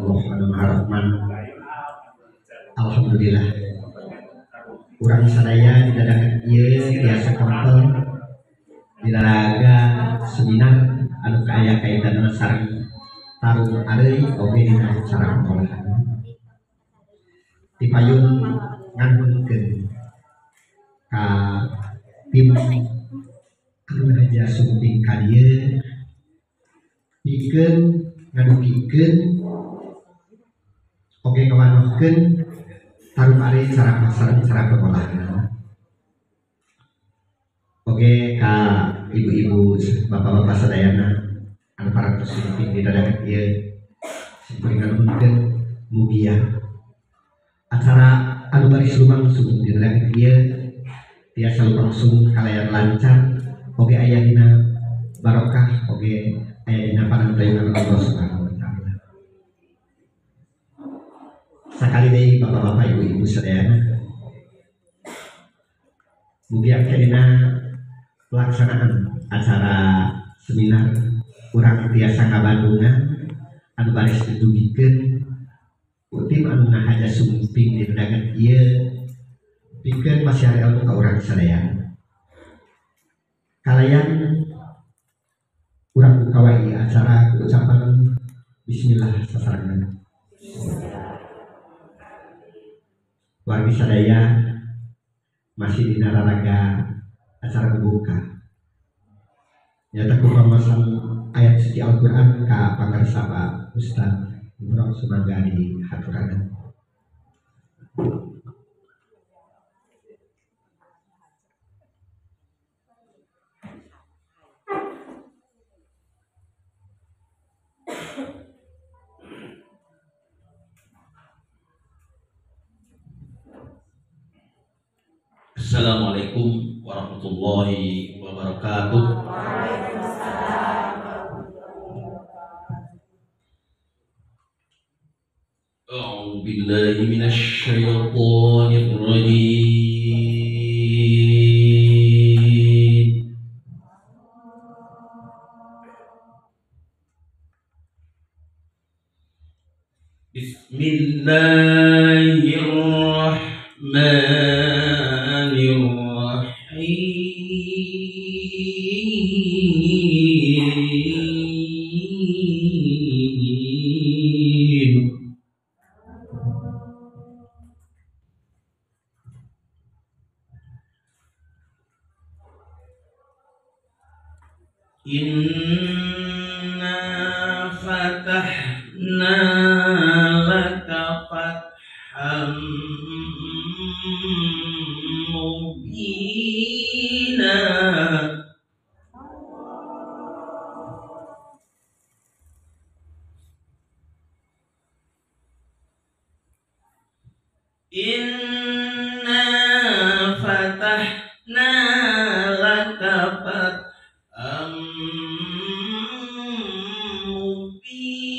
Allah anu Maha Rahman. Alhamdulillah. Urang sadaya didadakan ieu tiasa kempel dilaraga seminar anu aya kaitanna sareng tarung areuy oge dina cara pengolahan. Dipayun nganuhunkeun ka tim anu ngahaja sumping ka dieu pikeun ngadugikeun oge ngawanohkeun tarung areuy cara sareng cara pengolahan. Oge ka ibu-ibu bapak-bapak sadayana anu parantos sumping didadakan ieu simkuring nganuhunkeun mugia acara anu baris lumangsung didadakan ieu tiasa lumangsung kalayan lancar oge aya dina barokah oge aya dina panantayungan Allah Subhanahu wa taala. Sakali deui bapak-bapak ibu-ibu sadayana mugi engke dina pelaksanaan acara seminar urang tiasa ngabandungan anu baris didugikeun tim anu ngahaja sumping didadakan ieu pikeun masihan ilmu ka urang sadayana. Kalayan urang buka wae acara ku ucapan bismillah sasarengan. Wargi sadaya masih dina raraga acara buka. Nyata ku pamasan ayat suci Al-Qur'an ka pangarsa Pak Ustaz Imron sumangga di haturanan. Assalamualaikum warahmatullahi wabarakatuh. A'udzu billahi minasy syaithanir rajim. Bismillahirrahmanirrahim. Inna fatahna laka fatham mubina. Inna fatahna laka fatham mubina.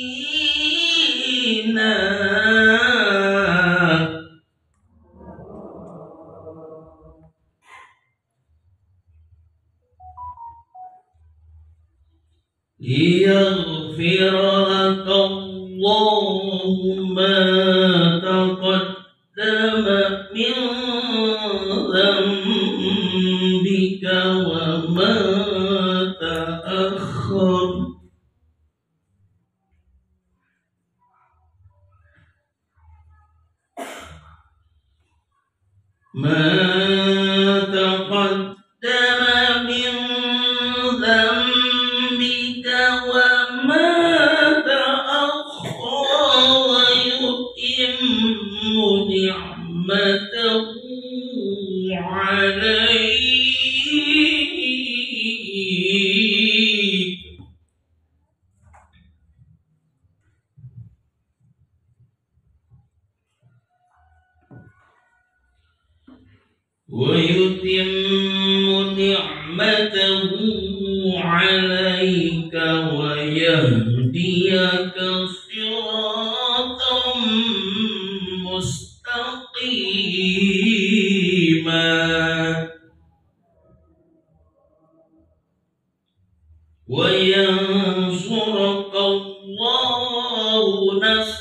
Liyaghfira laka Allahu ma taqaddama min dzambika wa ma ta'akhkhar. Ma taqaddama min dzambika wa ma ta'akhkhara wa yutimmu ni'matahu 'alaik wa yutimmu ni'matahu 'alaika wa yahdiyaka siratan mustaqima. Wa yansuraka Allahu nasran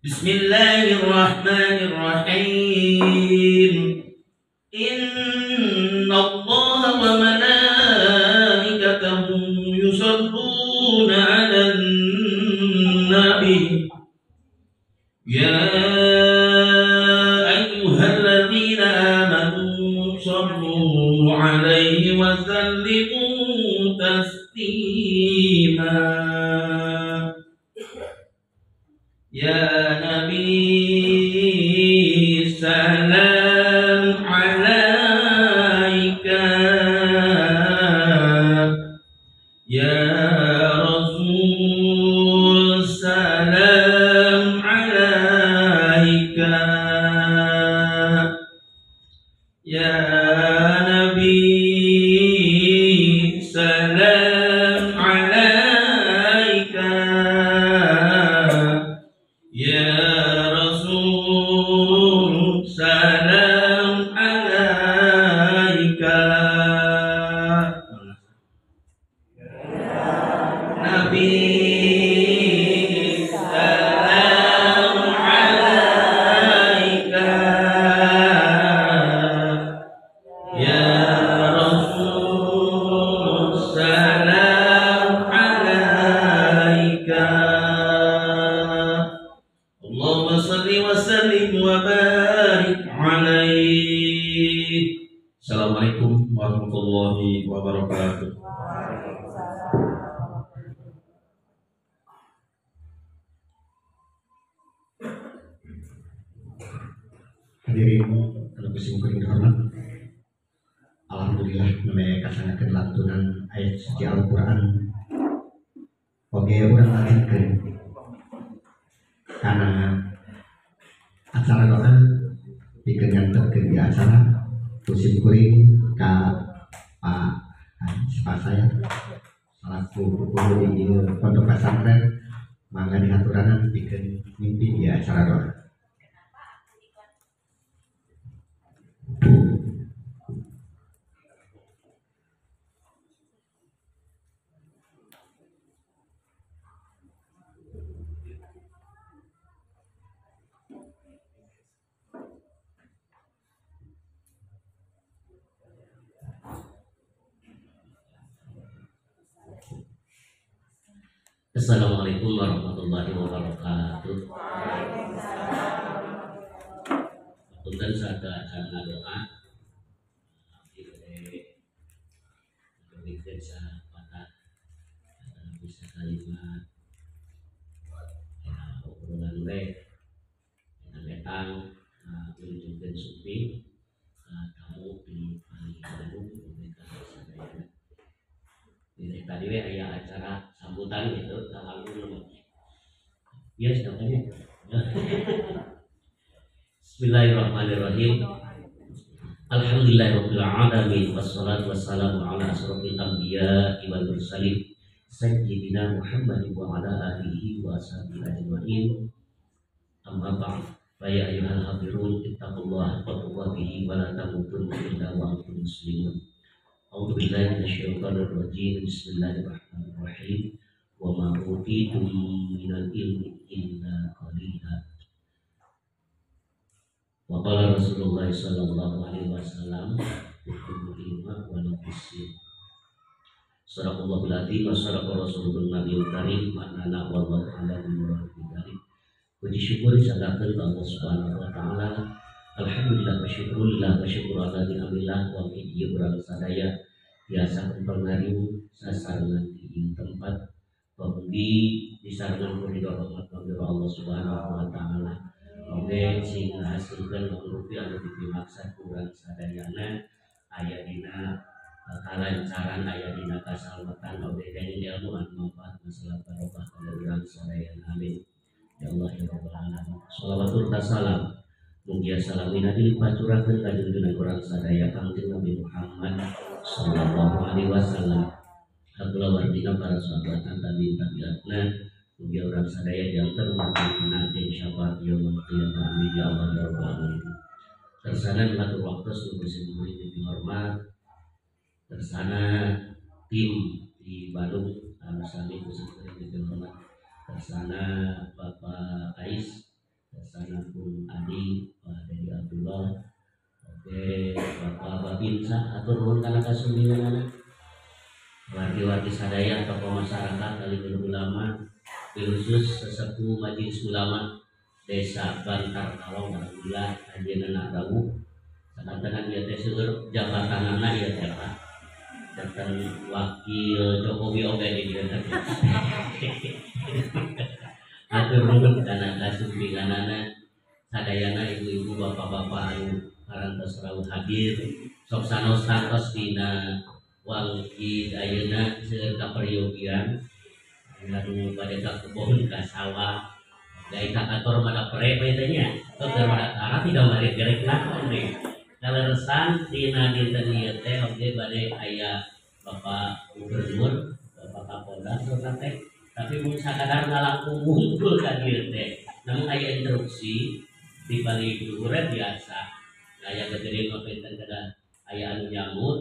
Bismillahirrahmanirrahim. Inna Allah wa malaikatahu yusalluna 'alan nabi. Ya ayyuhalladzina amanu shallu 'alaihi wa sallimu taslima. Ya Nabi salam alaika, ya Rasul salam alaika, ya Nabi salam alaika, ya Rasul salam alaika. Nabi salam alaika, ya Rasul salam alaika. Allahumma salli wa sallim wa barik alaihi. Assalamualaikum warahmatullahi wabarakatuh. Hadirin anu ku simkuring dihormat, alhamdulillah nembe kasangakeun lantunan ayat suci Al-Qur'an oge urang lanjutkeun kana acara doa pikeun nganterkeun di acara ku simkuring ka Pak Haji saya salaku guru di pondok pesantren mangga dihaturanan pikeun mimpin di acara doa. Assalamualaikum warahmatullahi wabarakatuh. Punten sadaya doa abdi bade ngabikeun sapatah bisa kalimat ya obrolan we etang wilujengkeun supi tamu di Bandung mereka sadayana. Jadi tadi we aya acara sambutan gitu tanggung ya sedangkannya. Bismillahirrahmanirrahim. Alhamdulillahirabbil alamin wassalatu wassalamu ala asrofil anbiya'i wal mursalin sayyidina Muhammadin wa ala alihi wa ashabihi ajmain. Amma ba'd. Fa ya ayyuhal hadirun ittaqullaha haqqa tuqatih wa la tamutunna illa wa antum muslimun. A'udzu billahi minasyaitonir rajim. Bismillahirrahmanirrahim. Wa ma utitum minal ilmi illa qalila. Wa qala Rasulullah sallallahu alaihi wasallam, utlubul ilma walau bisir. Sadaqallahul azim wa sadaqa rasulul nabiyul karim. Maknana wallahu a'lam bishawab. Puji syukur disanggakeun ka Allah Subhanahu wa taala. Alhamdulillah wa syukurillah wa syukur ala ni'amillah wa ieu urang sadaya biasa pengaruh sasarengan di ieu tempat pabegi disarengan ku ridho rahmat Allah Subhanahu wa taala. Oge sing ngahasilkeun mangrupi anu dipimaksad ku urang sadayana aya dina kalancaran, aya dina kasalamatan, oge kenging ilmu anu manfaat masalah barokah kana urang sadayana. Amin. Ya Allah ya Rabbal alamin. Shalawatul salam mugia salamina dilipacurakeun ka junjungan urang sadaya Kangjeng Nabi Muhammad sallallahu alaihi wasallam. Hakula wardina para sahabat tabi'in tabi'atna mugia urang sadaya janten mangkana jeung syafaat yaumul qiyamah. Amin ya Allah ya Rabbal alamin. Tersana ngatur waktu nu simkuring dihormat tersana tim di Bandung anu sami ku simkuring dihormat tersana Bapak Ais Babinsa atur nuhun kana kasumpinganana wargi-wargi sadaya tokoh masyarakat alim ulama khusus sesepuh majelis ulama desa Bantar Kalong alhamdulillah anjeunna rawuh sakantenan ieu teh seueur jabatanana ieu teh Pak janten wakil Jokowi oge di dieu teh. Atur nuhun kana kasumpinganana sadayana ibu-ibu bapak-bapak anu parantos rawuh hadir sok sanos santos dina wangki ayeuna seueur kaperyogian anu bade ka kebon ka sawah gae ka kantor mah pre we teh nya keur mah tidak bade gerek naon deui kaleresan dina dinten ieu teh oge bade aya Bapak Gubernur Bapak Kapolda saurna teh tapi mung sakadar ngalangkung ngumpul ka dieu teh namun aya interupsi di balik luhur biasa aya gede mah benten kada aya anu nyamut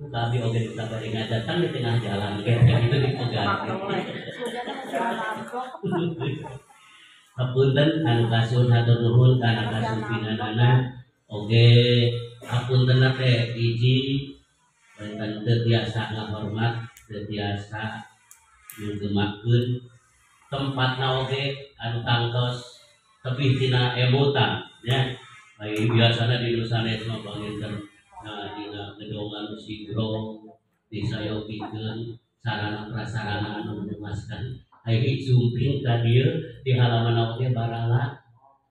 kami oge nu bade ngadatang di tengah jalan kayak gitu dipegang. Hapunten anu kasuhun hatur nuhun kana kasumpinanana oge hapunten teh hiji benten teu tiasa ngahormat teu tiasa nyugemakeun tempatna oge anu tangtos tebih tina emutan nya. Ai biasana di nu sanes mah panginten nah dina gedongan sigro disayogikeun sarana prasarana anu memuaskan. Ai sumping ka dieu di halaman oge barala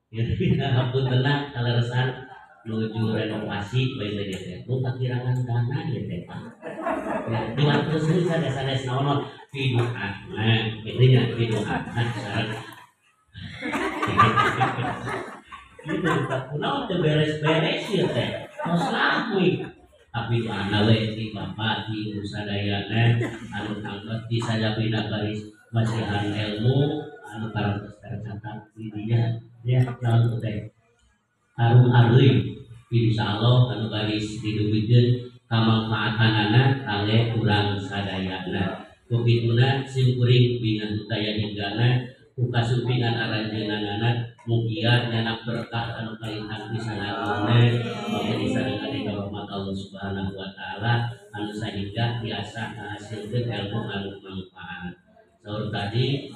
ieu hapuntenna kaleresan nuju renovasi bae teh teh nu kakirangan dana ieu teh Pak. Ya diwantoskeun sanes-sanes naon pidu'ana kitu nya pidu'ana sareng gitu kunaon teu beres-beres ieu teh tos lami tapi doana we ti bapak ti ibu sadayana anu tangtos di sajabina baris masihan ilmu anu parantos tercatat di dinya ya naon teh tarung areuy insyaallah anu baris didugikeun kamangfaatanana kangge urang sadayana ku kituna sim kuring bingah daya hinggana ku kasumpingan aranjeunana mugia nyanak berkah anu kalintang pisan agungna oge disarengan dina rahmat Allah Subhanahu wa taala anu sahingga tiasa ngahasilkeun ilmu anu mangfaat. Saur tadi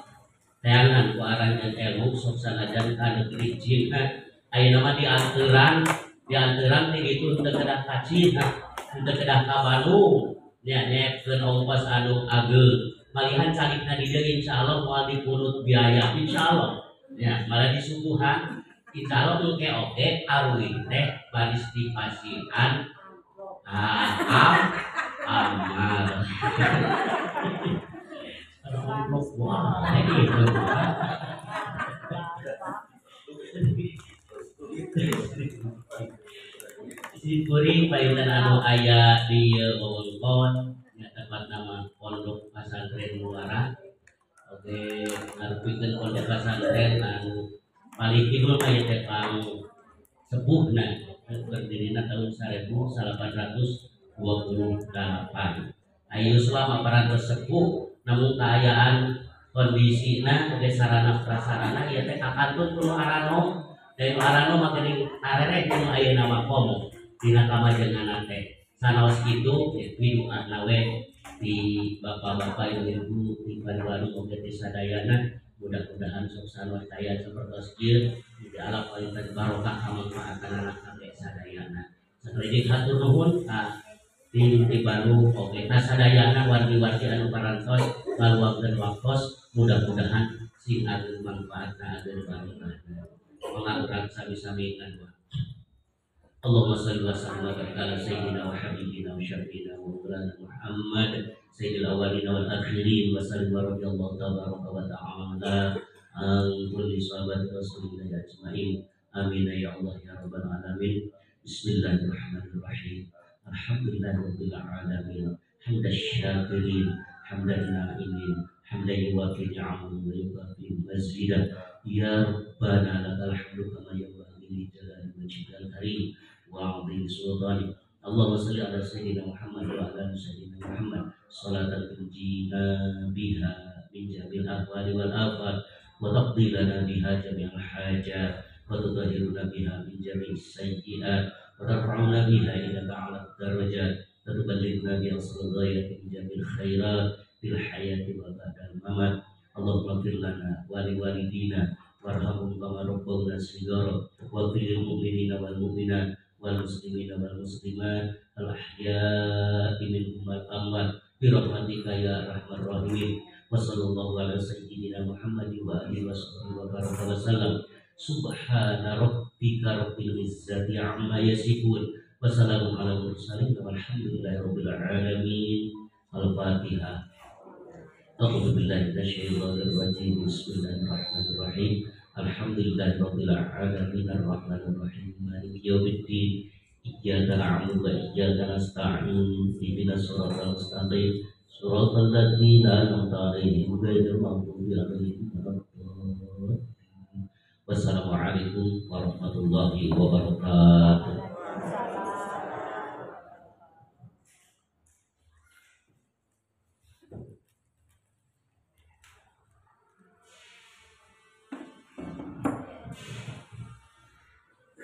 teangan ku aranjeun ilmu sok sanajan ka negeri Cina ayeuna mah dianteuran ti ditu teu kedah ka Cina teu kedah ka Bandung nya nyeepkeun ongkos anu ageung malihan calikna di dieu insyaallah moal dipunut biaya insyaallah ya malah disuguhan insyaallah engke oge aruih teh baris dipasihan amal wah gitu. Sikuring payunan anu aya di wewengkon nya tempat nama Pondok Pesantren Muara. Oke, ngarepikeun pondok pesantren anu paling kidul mah ieu teh pang sepuhna berdirinya tahun 1828. Ayeuna selama parantos sepuh namun kaayaan kondisina oge sarana prasarana ieu teh kakantun ku nu aranom da nu aranom mah geuning arereh nu ayeuna mah komo dina kamajenganna teh. Sanaos kitu pidu'ana we di bapak-bapak ibu-ibu di Bandung oge di sadayana mudah-mudahan sok sanos daya sapertos ieu di alam paling barokah kamanfaatan anak kangge sadayana. Sakali hatur nuhun ka tim di Bandung oge ka sadayana wargi-wargi anu parantos ngaluangkeun waktos mudah-mudahan sing ageung manfaatna ageung barokahna. Mangga urang sami-sami ngadoa. Allahumma shalli wa sallim wa barik ala sayyidina wa habibina wa syafiina wa maulana Muhammad sayyidil awwalina wal akhirin wa sallim wa radhiyallahu tabaraka wa ta'ala an kulli sahabati rasulillah ajmain. Amin ya Allah ya rabbal alamin. Bismillahirrahmanirrahim. Alhamdulillahirabbil alamin. Hamdan syakirin, hamdan na'imin, hamdan yuwafi ni'amahu wa yukafi mazidah. Ya Rabbana lakal hamdu kama yanbaghi li jalali wajhikal karim wa 'azimi sultanik. Allahumma shalli ala sayyidina Muhammad wa ala ali sayyidina Muhammad salatan tunjina biha min jami'il ahwali wal afat wa taqdi lana biha jami'al hajat wa tutahhiruna biha min jami'is sayyi'at wa tarfa'una biha ila a'la darajat wa tuballighuna bi aqsal ghayati min jami'il khairat fil hayati wa ba'dal mamat. Allahumma ighfir lana wa liwalidina warhamhum kama rabbawna shighara waghfir lil mu'minina wal mu'minat wal muslimina wal muslimat al ahya'i minhum wal amwat bi rahmatika ya arhamar rahimin. Wa sallallahu ala sayyidina Muhammadin wa alihi wa sahbihi wa baraka wa sallam. Subhana rabbika rabbil izzati amma yasifun wa salamun ala mursalin walhamdulillahi rabbil alamin. Al-Fatihah. A'udzu billahi minasyaitonir rajim. Bismillahirrahmanirrahim. Alhamdulillahi rabbil alamin arrahmanir rahim maliki yaumiddin. Iyyaka na'budu wa iyyaka nasta'in. Ihdinas siratal mustaqim. Siratal ladzina an'amta 'alaihim ghairil maghdubi 'alaihim waladdallin. Wassalamualaikum warahmatullahi wabarakatuh.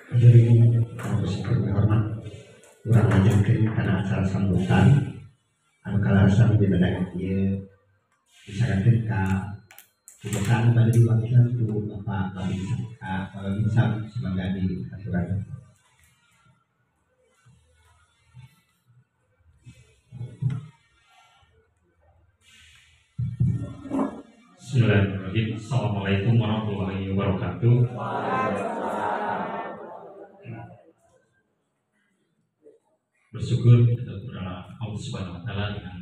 Hadirin hormat, urang lanjutkeun kana acara sambutan anu kalarasan dina ieu disanggakeun ka kebiasaan bade diwakilan ku Bapak Babinsa sebagai diaturan. Bismillahirrahmanirrahim. Assalamualaikum warahmatullahi wabarakatuh. Bersyukur kita kepada Allah Subhanahu wa taala dengan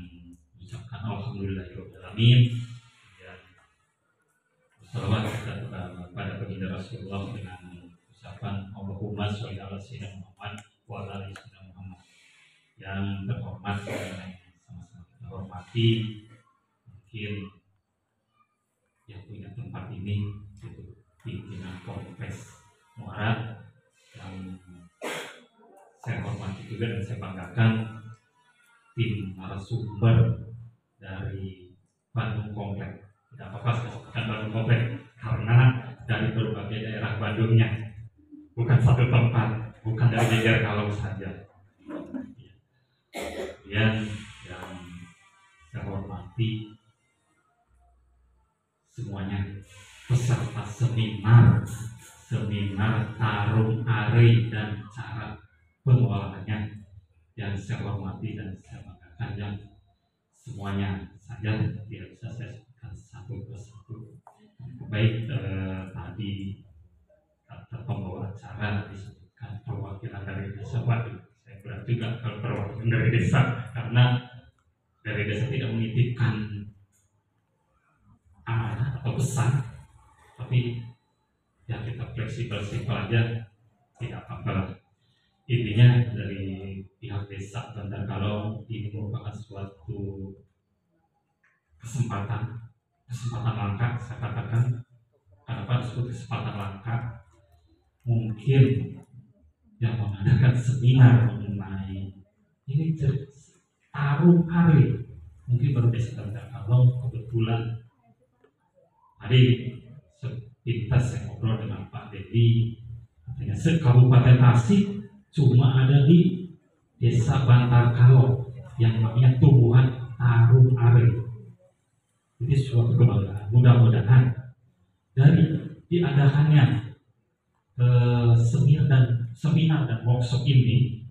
mengucapkan alhamdulillahirabbil alamin. Dan bersalawat kita kepada baginda Rasulullah dengan ucapan Allahumma sholli ala sayyidina Muhammad wa ala ali sayyidina Muhammad. Yang terhormat dan sama-sama kita hormati, mungkin yang punya tempat ini itu pimpinan Ponpes Muara yang saya hormati juga dan saya banggakan tim narasumber dari Bandung Komplek. Tidak apa-apa saya sebutkan Bandung Komplek karena dari berbagai daerah Bandungnya, bukan satu tempat, bukan dari Geger Kalong saja. Kemudian yang saya hormati semuanya peserta seminar Tarung Ari dan cara pengolahannya yang saya hormati dan saya banggakan, yang semuanya saja tidak bisa saya sebutkan satu persatu. Baik, tadi kata pembawa acara disebutkan perwakilan dari desa. Waduh, saya berat juga kalau perwakilan dari desa karena dari desa tidak menitipkan amanah atau pesan, tapi ya kita fleksibel-fleksibel aja, tidak apa-apa lah. Intinya dari pihak desa Bantarkalong ini merupakan suatu kesempatan langka, saya katakan. Kenapa disebut kesempatan langka? Mungkin yang mengadakan seminar mengenai ini Tarung Ari mungkin baru desa Bantarkalong. Kebetulan tadi sepintas saya ngobrol dengan Pak Dedi, katanya se-Kabupaten Tasik cuma ada di desa Bantarkalong yang namanya tumbuhan Tarung Ari. Ini suatu kebanggaan. Mudah-mudahan dari diadakannya seminar dan workshop ini,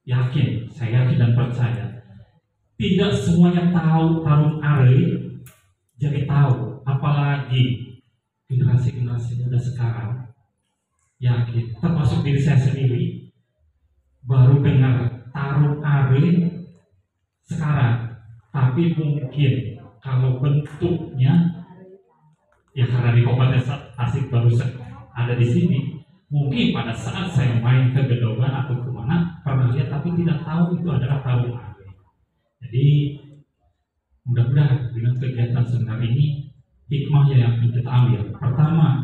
yakin, saya yakin dan percaya tidak semuanya tahu Tarung Ari jadi tahu, apalagi generasi-generasi muda sekarang, yakin, termasuk diri saya sendiri baru dengar Tarung Ari sekarang, tapi mungkin kalau bentuknya ya karena di Kabupaten Tasik baru ada di sini, mungkin pada saat saya main ke Gedogan atau kemana pernah lihat tapi tidak tahu itu adalah Tarung Ari. Jadi mudah-mudahan dengan kegiatan seminar ini hikmahnya yang kita ambil, pertama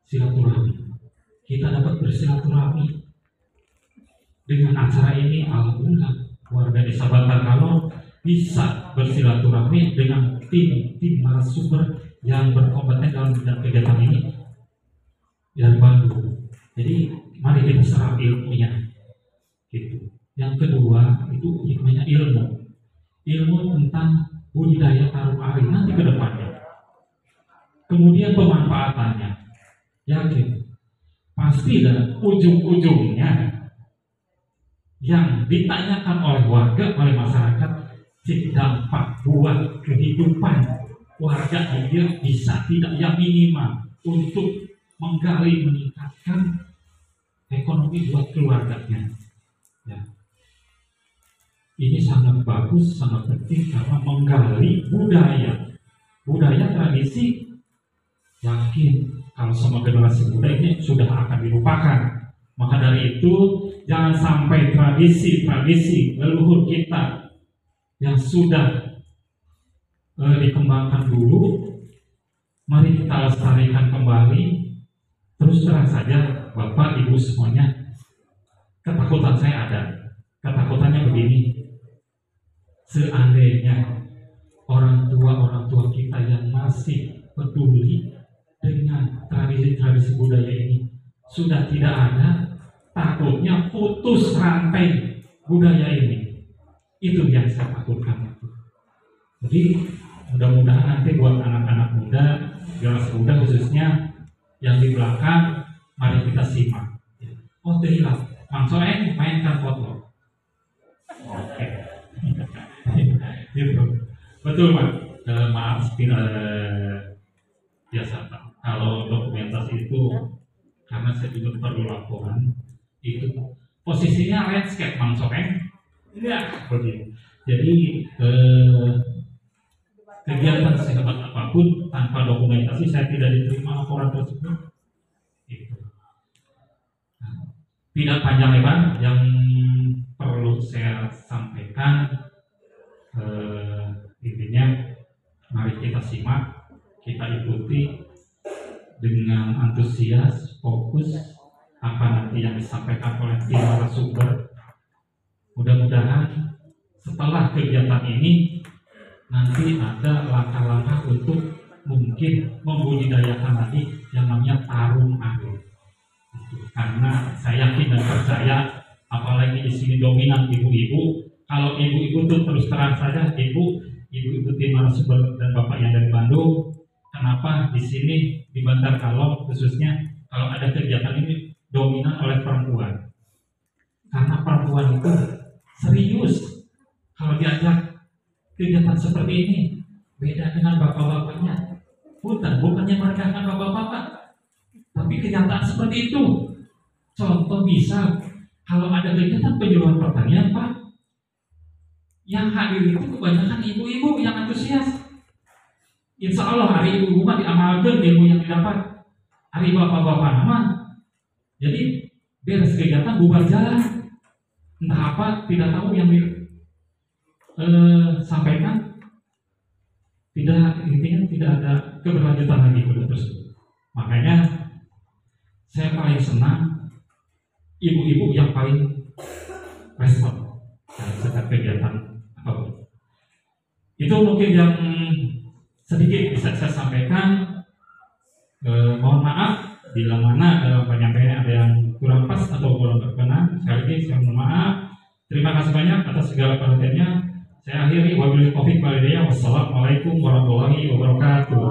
silaturahmi. Kita dapat bersilaturahmi dengan acara ini. Alhamdulillah warga desa Bantarkalong bisa bersilaturahmi dengan tim narasumber yang berkompeten dalam bidang kegiatan ini dari Bandung. Jadi Mari kita serap ilmunya. Gitu. Yang kedua itu hikmahnya ilmu. Ilmu tentang budidaya tarum ari nanti ke depannya. Kemudian pemanfaatannya. Yakin pasti dan ujung-ujungnya yang ditanyakan oleh warga, oleh masyarakat, dampak buat kehidupan warga dia bisa tidak yang minimal untuk menggali, meningkatkan ekonomi buat keluarganya. Ya. Ini sangat bagus, sangat penting karena menggali budaya, budaya tradisi. Yakin kalau sama generasi muda ini sudah akan dilupakan. Maka dari itu jangan sampai tradisi-tradisi leluhur kita yang sudah dikembangkan dulu, mari kita lestarikan kembali. Terus terang saja Bapak Ibu semuanya, ketakutan saya ada. Ketakutannya begini, seandainya orang tua kita yang masih peduli dengan tradisi-tradisi budaya ini sudah tidak ada, takutnya putus rantai budaya ini. Itu yang saya takutkan itu. Jadi mudah-mudahan nanti buat anak-anak muda, generasi muda khususnya yang di belakang, mari kita simak. Oh, hilang. Mang Soeng mainkan foto. Oke. Gitu. Betul Pak. Maaf, biasa Pak. Kalau dokumentasi itu karena saya juga perlu laporan, itu posisinya landscape Mang Soeng. Ya, begitu. Jadi kegiatan sehebat apapun tanpa dokumentasi saya tidak diterima laporan tersebut. Itu. Nah, tidak panjang lebar yang perlu saya sampaikan. Intinya mari kita simak, kita ikuti dengan antusias, fokus apa nanti yang disampaikan oleh tim narasumber. Mudah-mudahan setelah kegiatan ini nanti ada langkah-langkah untuk mungkin membudidayakan lagi yang namanya tarum ari. Karena saya yakin dan percaya, apalagi di sini dominan ibu-ibu. Kalau ibu-ibu tuh terus terang saja, ibu-ibu tim narasumber dan bapak yang dari Bandung, kenapa di sini di Bantar Kalong khususnya kalau ada kegiatan ini dominan oleh perempuan? Karena perempuan itu serius kalau diajak kegiatan seperti ini, beda dengan bapak-bapaknya. Bukannya merendahkan bapak-bapak, tapi kenyataan seperti itu. Contoh bisa kalau ada kegiatan penyuluhan pertanian, Pak, yang hadir itu kebanyakan ibu-ibu yang antusias. Insya Allah hari ibu-ibu mah diamalkan ilmu yang didapat. Hari bapak-bapak nama, jadi beres kegiatan bubar jalan, entah apa tidak tahu yang disampaikan, tidak, intinya tidak ada keberlanjutan lagi pada tersebut. Makanya saya paling senang ibu-ibu yang paling respon dalam setiap kegiatan apapun. Itu mungkin yang sedikit bisa saya sampaikan. Mohon maaf bila mana dalam penyampaian ada yang kurang pas atau kurang berkenan. Sekali lagi saya mohon maaf. Terima kasih banyak atas segala perhatiannya. Saya akhiri, wabillahi taufik wal hidayah. Wassalamualaikum warahmatullahi wabarakatuh.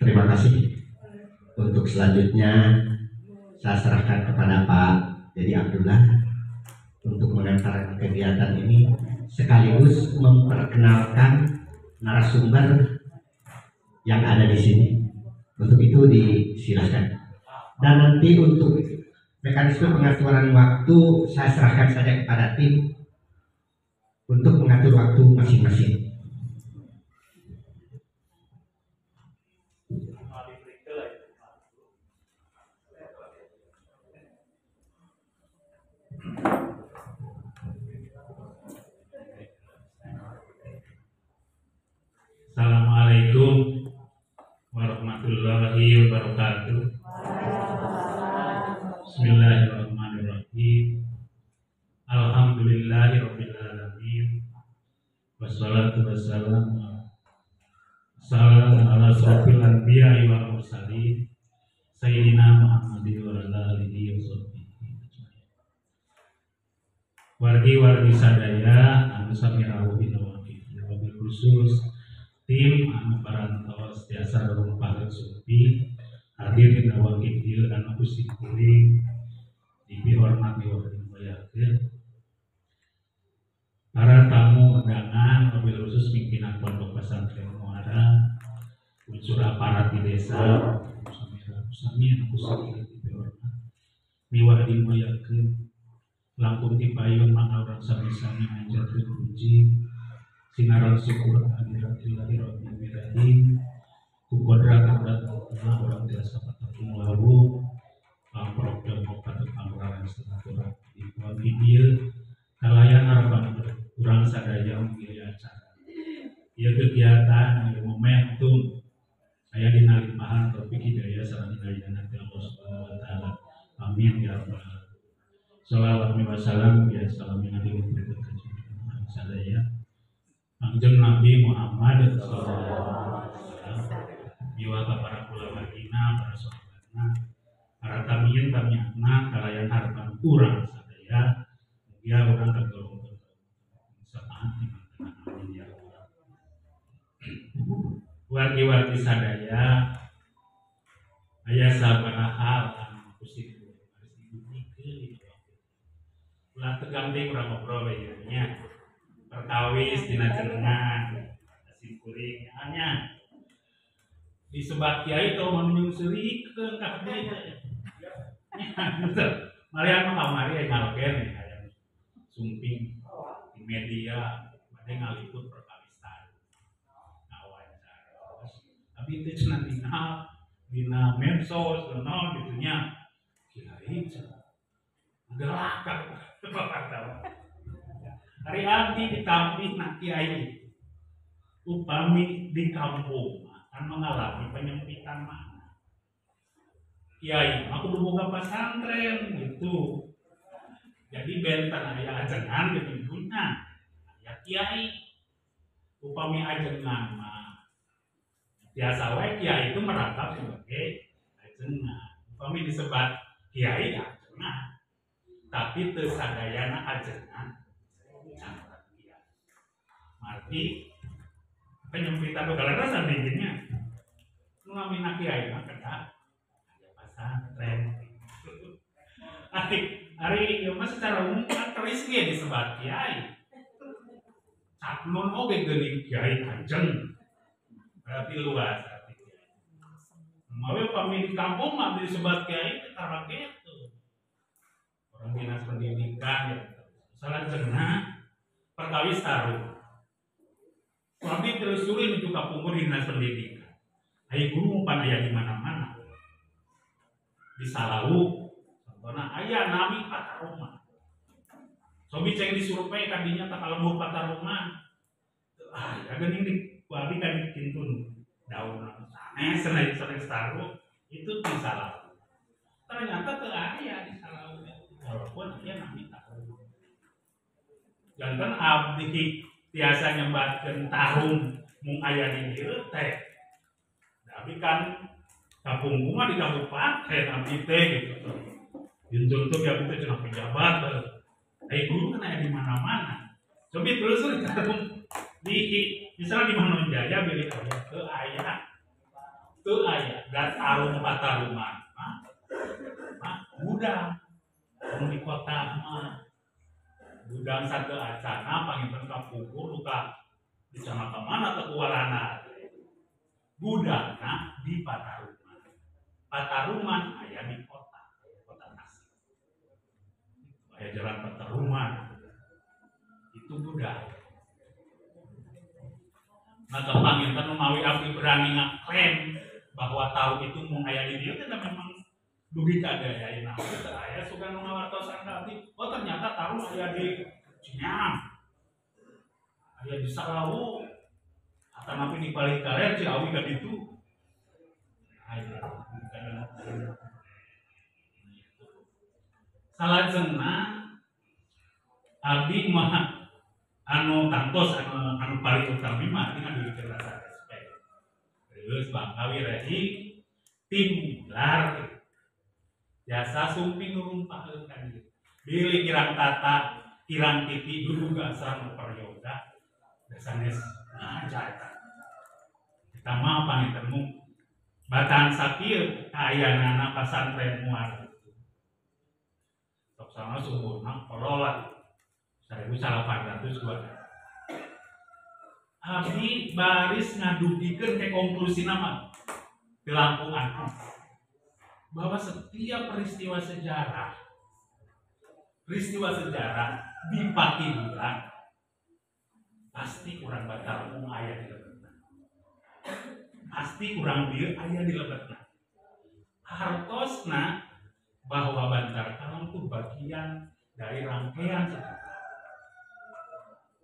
Terima kasih. Untuk selanjutnya saya serahkan kepada Pak Dedi Abdullah untuk mengantarkan kegiatan ini sekaligus memperkenalkan narasumber yang ada di sini. Untuk itu disilakan. Dan nanti untuk mekanisme pengaturan waktu saya serahkan saja kepada tim untuk mengatur waktu masing-masing. Assalamualaikum warahmatullahi wabarakatuh. Bismillahirrahmanirrahim. Alhamdulillahirabbil alamin. Wassalatu wassalamu Salam ala asrofil anbiya wal mursalin sayyidina Muhammadin wa ala alihi washabbihi ajmain. Wargi-wargi sadaya anu sami rawuh dina waktu wabil khusus tim anu parantos tiasa rumpah supi hadir dina waktu ieu anu ku simkuring dipihormati wa dimuliakeun. Para tamu undangan wabil khusus pimpinan Pondok Pesantren Muara, unsur aparat di desa, sami anu ku simkuring dipihormat miwah dimuliakeun. Langkung tipayun maka urang sami-sami manjatkeun puji sinaran syukur hadirat rabbil alamin ku kodrat Allah urang tiasa patepung lawuh pamprok jongkok patepang urang saturah di pagi dieu kalayan harapan urang sadaya mugi acara ieu kegiatan ieu momentum aya dina limpahan taufik hidayah sareng hidayah Allah Subhanahu wa taala. Amin ya rabbal alamin. Salawat wasalam ya salam nabi berkat sadaya Kangjeng Nabi Muhammad sallallahu alaihi wasallam miwa ka para kulawargina, para sahabatna, para tamiyin tamiatna kalayan harapan urang sadaya mugia urang tergolong samaat di amin ya rabbal alamin. Wargi-wargi sadaya aya sabaraha hal anu kusik harus dibuktikan. Ulah tegang deui urang ngobrol we ieu nya. Perkawis dina jenengan simkuring nya. Disebat kiai teu mun nyungseurikeun ka abdi teh. Nya betul. Malian mah kamari aya ngaloken aya sumping di media bade ngaliput perkawis taruh. Ngawawancara. Abi teh cenah dina medsos naon kitu nya. Kiai cenah galak hari abdi ditampih nak kiai upami di kampung akan mengalami penyempitan makna. Kiai aku boga pesantren gitu, jadi benten aya ajengan gitu punya aya kiai. Upami ajengan mah biasa wae kiai itu merangkap sebagai ajengan. Upami disebat kiai ajengan, tapi teu sadayana ajengan campur kiai. Marti penyempitan nu sandingnya nu namina kiai mah kedah aya pasantren. Ari ieu mah secara umum kan keris ge disebat kiai. Caknun oge geuning kiai kanjeng. Berarti luas arti kiai. Mawe pami di kampung mah disebat kiai teh tara kitu. Orang dinas pendidikan ya. Salajengna perkawis taruh. Abdi telusuri nuju ka pungkur dinas pendidikan. Aya guru pan aya di mana-mana. Di Salawu contohna aya nami Pataruman. Sobi ceng disurvei ka dinya tah ka lembur Pataruman. Ah, ya geuning di ku abdi kan kintun daun sanes sanes taruh itu di Salawu. Ternyata teu aya di Salawu walaupun aya nami taruh. Janten abdi tiasa nyebatkeun tarung mung aya di dieu teh. Tapi kan kampung mah di kabupaten abdi teh gitu. Junjung tuh abdi teh cenah pejabat. Ai guru kan aya di mana-mana. Cobi telusuri tarung di misalnya di Manonjaya bilih aya teu aya. Teu aya da tarung pataruman mah gudang nu di kota mah. Gudang satu acana panginten kapungkur luka di sana ka mana teu kuwalana. Gudangna di Pataruman. Pataruman aya di kota, kota Tasik. Aya jalan Pataruman. Itu gudang. Maka panginten mawi abdi berani ngaklaim bahwa tahu itu mung aya di dieu teh memang dugi ka aya ayeuna teu aya sugan nu ngawartosan ka abdi. Oh ternyata taruh aya di Cineam, aya di Salawu, atanapi di paling kaler Ciawi ka ditu. Aya salajengna abdi mah anu tangtos anu paling utami mah abdi ngadugikeun rasa respect. Terus Bangkawi Rehi timlar jasa sumping nurumpah ka dieu. Bilih kirang tata kirang titi duduga sareng peryoga sanes ngaja eta. Eta mah panginten batan sakieu kaayanana pasantren Muar. Sok sama sumurna kolot 1802. Abdi baris ngadugikeun ke konklusi nama di langkung anu bahwa setiap peristiwa sejarah di Patiluran pasti kurang Bantarbolang aya di lebetna. Pasti kurang dieu aya di lebetna. Hartosna bahwa Bantarkalong itu bagian dari rangkaian sejarah.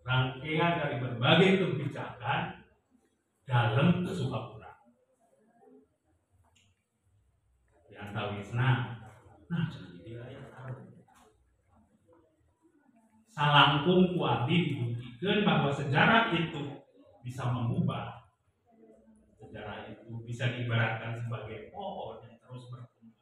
Rangkaian dari berbagai kebijakan dalam Sukapura. Di antawisna, nah jadi wilayah tahu. Salangkung ku abdi dibuktikan bahwa sejarah itu bisa mengubah. Sejarah itu bisa diibaratkan sebagai pohon yang terus bertumbuh.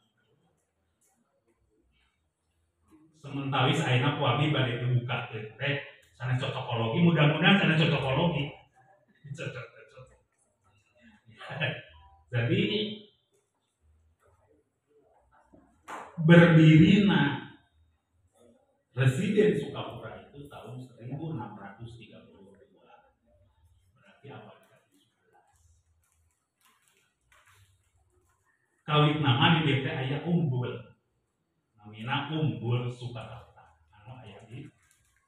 Sementawis ayeuna ku abdi bade dibuka teh sanes cocokologi, mudah-mudahan sanes cocokologi. Cocok. Jadi berdirina Residen Sukapura itu tahun 1632. Berarti abad ke-17. Kawit nama di DT aya Umbul. Namina Umbul Sukakerta. Anu aya di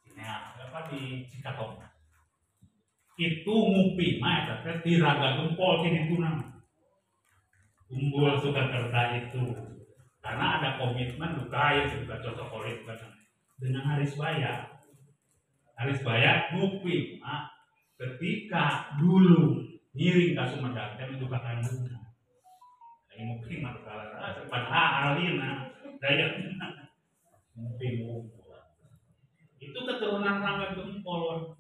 Cinea, apa di Cikatoma. Itu ngupi mah eta teh ti Raga Gempol ti ditu nama. Umbul Sukakerta itu. Karena ada komitmen duka ya juga cocok oleh dengan Harisbaya. Harisbaya ngupi mah ketika dulu ngiring ka Sumedang teh duka kandungan. Ngupi mah kalah padahal alina daya ngupi ngumpul. Itu keturunan Rangga Gempol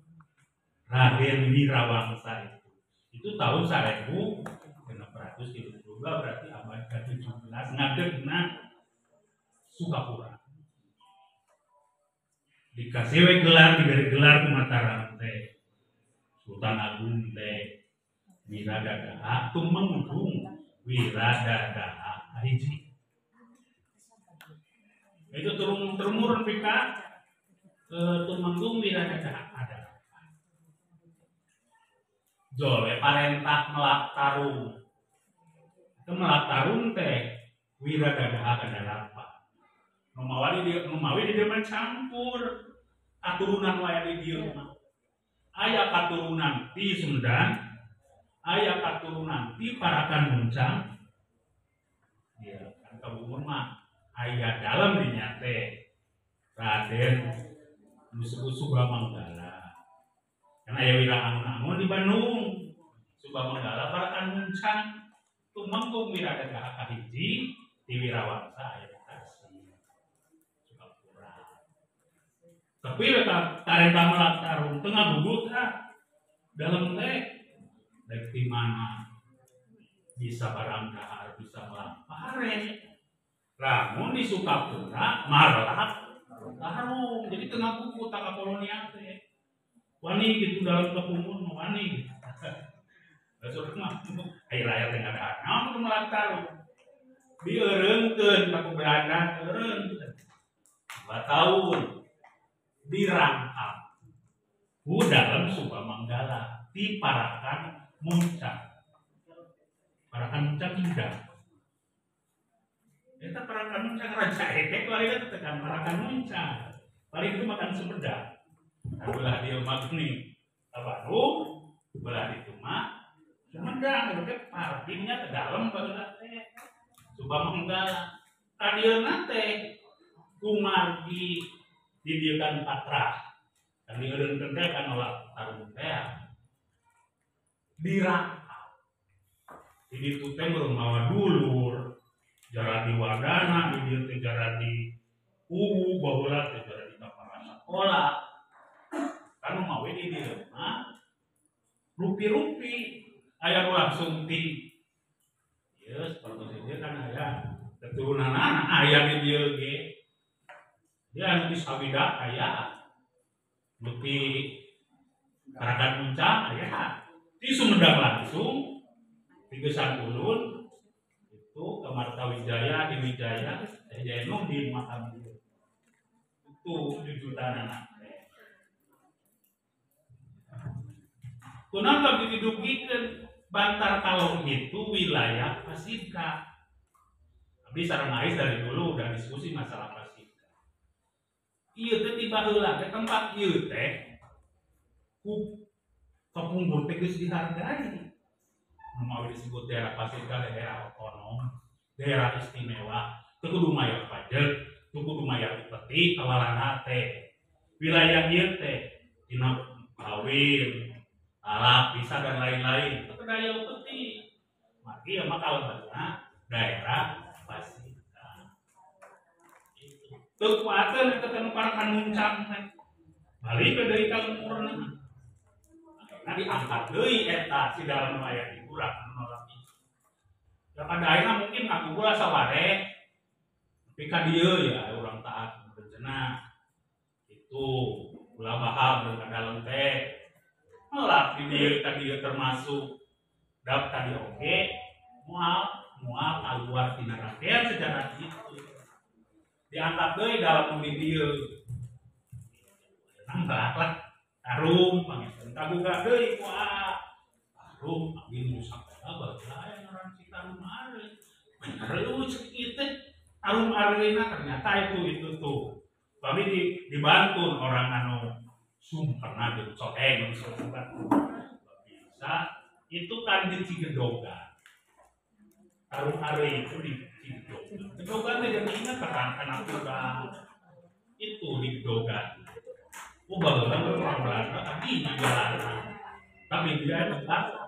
Raden Wirawangsa itu. Itu tahun 1632 berarti abad ke-17 ngadegna Sukapura. Dikasih we gelar, diberi gelar ku Mataram teh. Sultan Agung teh Wiradadaha tumenggung Wiradadaha hiji. Itu turun temurun pika tumenggung Wiradadaha ada. Jole parentah melak tarung. Itu melak tarung teh Wiradadaha kadalapa. Numawi di dia mencampur katurunan wae di dieu mah. Aya katurunan ti Sumedang, aya katurunan ti Parakan Muncang. Ya, kan kabungur mah aya dalem dinya teh Raden disebut Subamanggala. Karena aya Wira Angun-Angun di Bandung. Subamanggala Parakan Muncang tumenggung Wiradadaha kahiji di Wirawangsa aya di Tasik. Sukapura. Tapi tarenta melak tarung tengah gugut ah. Dalam teh rek di mana bisa barang dahar bisa melampare. Lamun di Sukapura marlak tarung. Jadi tengah buku tak kolonial teh. Wani gitu dalam kepungun wani. Besok mah air layar teh ada. Naon kudu melak tarung. Dieureungkeun ka ku Belanda eureun. 2 tahun dirangkap ku dalam Subamanggala di Parakan Muncang. Parakan Muncang indah. Eta Parakan Muncang raja ekek lari teh tekan Parakan Muncang. Paling itu makan Sumedang. Nah, belah dia mah nih Bandung, belah itu mah Sumedang, itu teh partimnya ke dalam baheula teh. Subamanggala. Kadieuna teh kumargi didiekan patra. Dan dieureunkeun teh kan nolak tarung teh. Dirangkap. Di ditu teh meureun mawa dulur, jara di wadana, di dieu teh jara di kuwu baheula teh jara di kapala sakola. Kan mawe di dieu mah rupi-rupi. Aya nu langsung ti ieu seperti ieu kan aya keturunan aya di dieu ge. Dia anu di Sawida aya. Nu ti Karakan Puncak aya. Di Sumedang langsung di Gesan Ulun itu ke Martawijaya di Wijaya Jaya nu di makam dieu. Itu jujutanana. Kunaon abdi didugikeun Bantar Kalong itu wilayah Pasidka. Abdi sareng Ais dari dulu udah diskusi masalah Pasidka. Ieu teh ti baheula teh tempat ieu teh ku kapungkur teh geus dihargai. Nu mawi disebut daerah Pasidka, daerah otonom, daerah istimewa, teu kudu mayar pajak, teu kudu mayar upeti kawalana teh. Wilayah ieu teh dina kawin, alap, bisa dan lain-lain. Itu daya upeti. Maka ya mah kalebetna daerah Pasidka. Itu. Teu kuateun eta teh nu parakan muncang teh. Balik deui ka lemurna. Akhirna diangkat deui eta si dalam aya di urang anu nolak itu. Ya pada akhirna mungkin ngagugu saware. Tapi ka dieu ya urang taat rencana. Itu ulah bahal ka dalem teh. Melak di dieu ka dieu termasuk dap tadi oge moal moal keluar tina rangkaian sejarah itu diangkat deui dalam di dieu nambah lah tarum pangeun kaguga deui ku tarum abdi nu sakola baheula aya ngaran si Tarum Are bener eueuh cek ieu teh Tarum Arena ternyata itu tuh kami dibantu orang anu sumperna jeung coeng bisa itu kan di Cigedogan. Tarum Are itu di Cigedogan. Gedogan teh jadi ingat kan udah itu di Gedogan. Oh baheula orang Belanda tapi di Belanda. Tapi dia tempat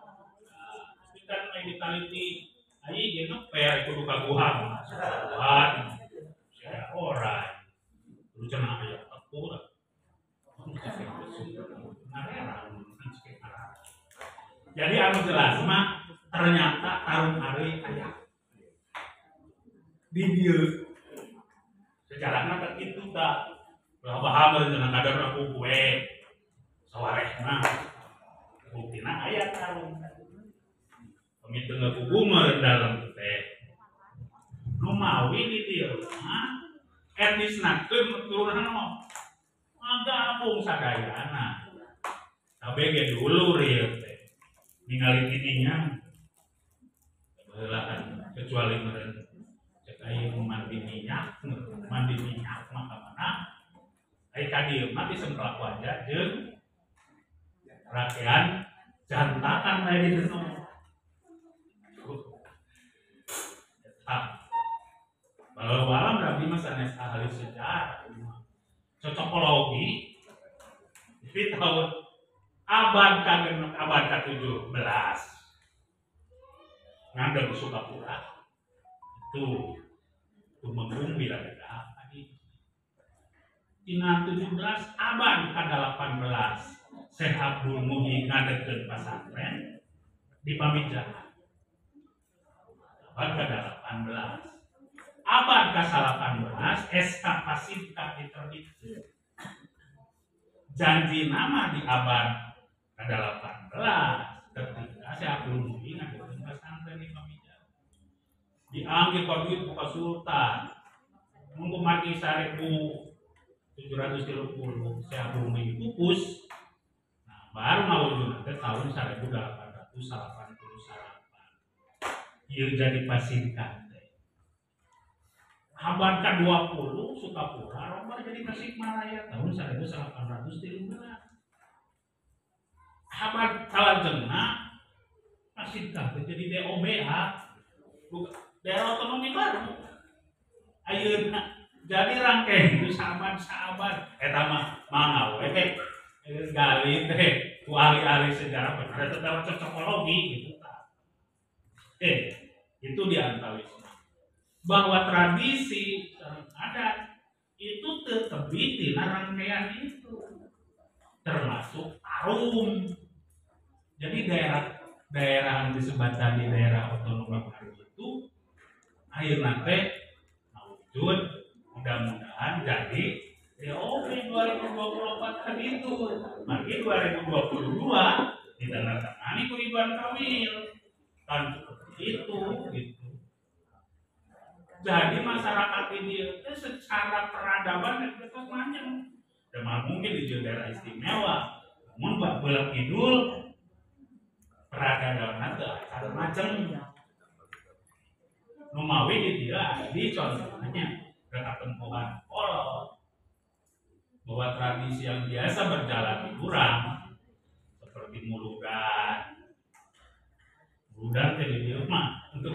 tapi kan main di taliti ai geuna pe kudu kaguhan. Kaguhan. Saya orang. Lu cenah aya tepur. Jadi anu jelas mah ternyata Tarum Are aya di dieu. Sejarahna teh kitu tah. Ulah baham cenah kadar aku kue sawarehna. Buktina aya Tarum. Pami teu ngagugu meureun dalem teh. Nu mawi di dieu mah etnisna teu keturunan mah ngagabung sadayana. Kabeh ge dulur ieu teh. Ningali tidinya baheula kan kecuali meureun cek aya mandi minyak mah ka mana ai ka dieu mah disemplak wajah jeung rakyat jantakan aya di dieu. Eta baheula alam abdi mah sanes ahli sejarah cocokologi jadi tahun abad ka-6 abad ka-17 ngadeg Sukapura itu Tumenggung Wiradada tadi tina 17 abad ka-18 Syekh Abdul Muhyi ngadegkeun pasantren di Pamijahan abad ka-18 abad ka-18 SK Pasidka diterbitkeun janji nama di abad ke-18 ketika Syekh Abdul Muhyi ngadegkeun pasantren di Pamijahan diambil ku duit ku Sultan mun kumargi 1730 Syekh Abdul Muhyi pupus. Nah, baru ngawujudna teh tahun 1888 ieu jadi Pasidka teh. Abad ke-20 Sukapura robar jadi Tasikmalaya tahun 1813. Abad kalajengna Pasidka teh jadi DOBH daerah otonomi baru. Ayeuna jadi rangkaian itu saabad-saabad eta mah mangga we teh gali teh ku ahli-ahli sejarah bener eta dalam cocokologi gitu tah. Itu di antawisna bahwa tradisi adat itu tetep tina rangkaian itu termasuk tarum. Jadi daerah Daerah anu disebut tadi daerah otonom baru itu akhirna teh wujud, mudah-mudahan jadi DOP 2024 tadi itu. Mari 2022 ditandatangani ku Ridwan Kamil kan, seperti itu gitu. Jadi masyarakat ini teh secara peradaban dan macam dan mungkin di daerah istimewa, namun Bak Kidul peradaban teh acan macam. Numawi di dia di contohnya mereka tempohan kolot bahwa tradisi yang biasa berjalan di urang seperti muludan, muludan teh di dieu mah untuk